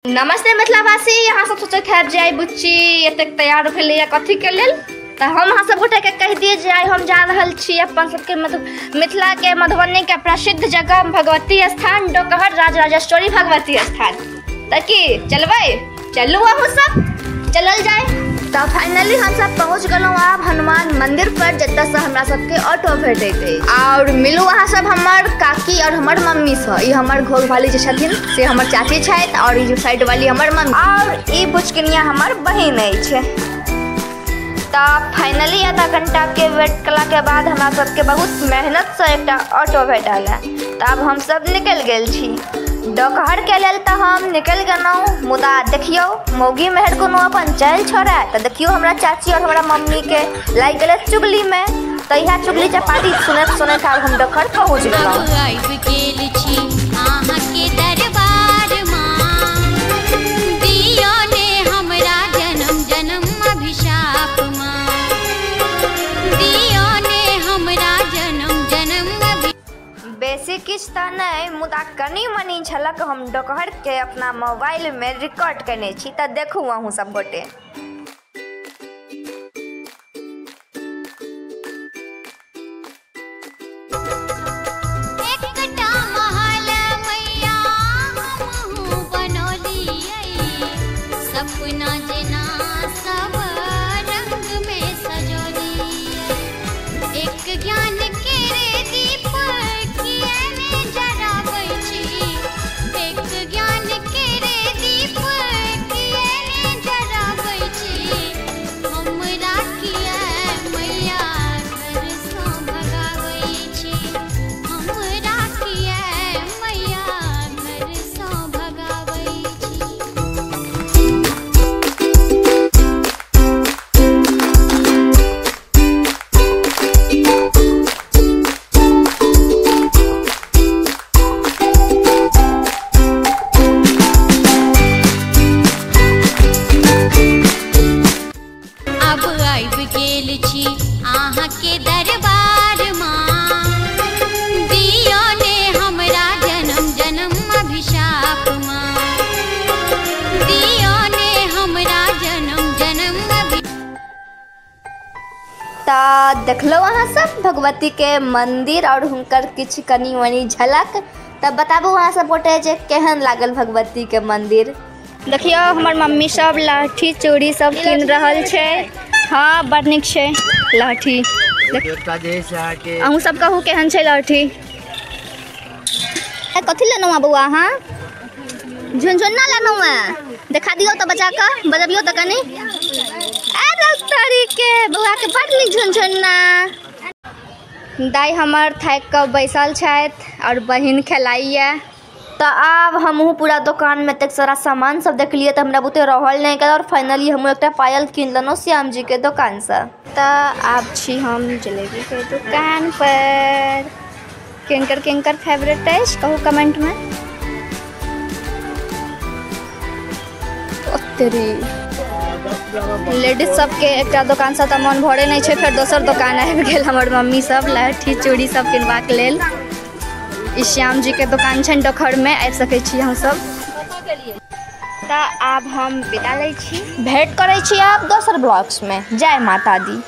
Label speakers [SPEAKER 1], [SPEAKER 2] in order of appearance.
[SPEAKER 1] नमस्ते मिथिलावासी, यहाँ सब सोचैत हैब जे आइ बुच्ची एतेक तैयार भेलैया कथी के लेल। तऽ हम अहाँ सब गोटे के कहि दियै जे आइ हम जा रहल छी अपन सबके मिथिला के मधुबनी के प्रसिद्ध जगह भगवती स्थान डोकहर राजराजेश्वरी भगवती स्थान। तऽ की चलबै? चलू अहूँ सब, चलल जाय। तऽ फाइनली हम सब पहुँच गेलहुँ आब हनुमान मंदिर पर, जतऽ से हमरा सबके ऑटो भेटैत अछि। और मिलू अहाँ सब हमर काकी और हमर मम्मी सँ। ई हमर घोघ वाली जे छथिन से हमर चाची छथि, और ई साइड वाली हमर मम्मी, और ई बुचकनिया हमर बहिन अछि। तऽ फाइनली आधा घंटा के वेट कला के बाद हमरा सबके बहुत मेहनत से एकटा ऑटो भेटल है। तऽ आब हम सब निकलि गेल छी डोकहर के लेल। तऽ हम निकलि गेलहुँ, मुदा देखियौ मौगी मेहर कोनो अपन चलि छोड़ै। तऽ देखियौ हमरा चाची और हमरा मम्मी के लागि गेलै चुगली में। तऽ इएह चुगली चपाटी सुनैत सुनैत आब हम डोकहर पहुँच गेलहुँ।
[SPEAKER 2] आबि गेल छी अहाँके दरबार माँ, दियौ ने हमरा जन्म जन्म अभिशाप माँ, दियौ ने हमरा जन्म जन्म अभि।
[SPEAKER 1] बेसी किछु तऽ नहि, मुदा कनि मनि झलक हम डोकहर के अपना मोबाइल में रिकॉर्ड केने छी। तऽ देखू अहूँ सब गोटे।
[SPEAKER 2] एकटा महल मैया हमहूँ बनौलियै, सपना जेना सब रंग में सजौलियै। एक ज्ञान के रे दीप किए ने जराबै छी, एक ज्ञान के रे दीप किए ने जराबै छी, हमरा किए मैया घरसँ भगाबै छी, हमरा किए मैया घरसँ भगाबै छी। आब आबि गेल छी अहाँके दरबार माँ, दियौ ने हमरा जन्म जन्म अभिशाप माँ, दियौ ने हमरा जन्म जन्म अभि।
[SPEAKER 1] तऽ देखलहुँ अहाँ सब भगवती के मंदिर और हुनकर किछु कनि मनि झलक। तऽ बताबू अहाँ सब गोटे जे केहन लागल भगवती के मंदिर। देखियौ हमर मम्मी सब लहठी चूड़ी सब कीन रहल छै। हाँ, बड़ नीक छै लहठी।
[SPEAKER 3] एकटा जे है से अहाँके
[SPEAKER 1] अहूँ सब कहू केहन छै लहठी। कथी लेलहुँ हँ बौआ? अहाँ झुनझुन्ना लेलहुँ हँ? देखा दियौ तऽ बजा कऽ, बजबियौ तऽ कनि। अरे तरीके बौआ के बड़ नीक झुनझुन्ना। दाइ हमर थाकि कऽ बैसल छथि और बहिन खेलाइए। तऽ आब हमहूँ पूरा दोकानमे एतेक सारा सामान सब देखलियै तऽ हमरा बुते रहल नहि गेल और फाइनली हमहूँ एकटा पायल कीन लेलहुँ श्याम जी के दोकानसँ। तऽ आब छी हम जलेबी के दुकान पर। किनकर किनकर फेवरेट अछि कहू कमेंटमे। ओतेरी लेडीज सबके एकटा दोकानसँ तऽ मन भरे नहि छै, फेर दोसर दोकान आबि गेल हमर मम्मी सब लहठी चूड़ी सब किनबाक लेल। ई श्याम जी के दोकान छनि डोकहर में, आबि सकै छी अहाँ सब। तऽ आब हम विदा लै छी, भेंट करै छी आब दोसर ब्लॉग्स में। जय माता दी।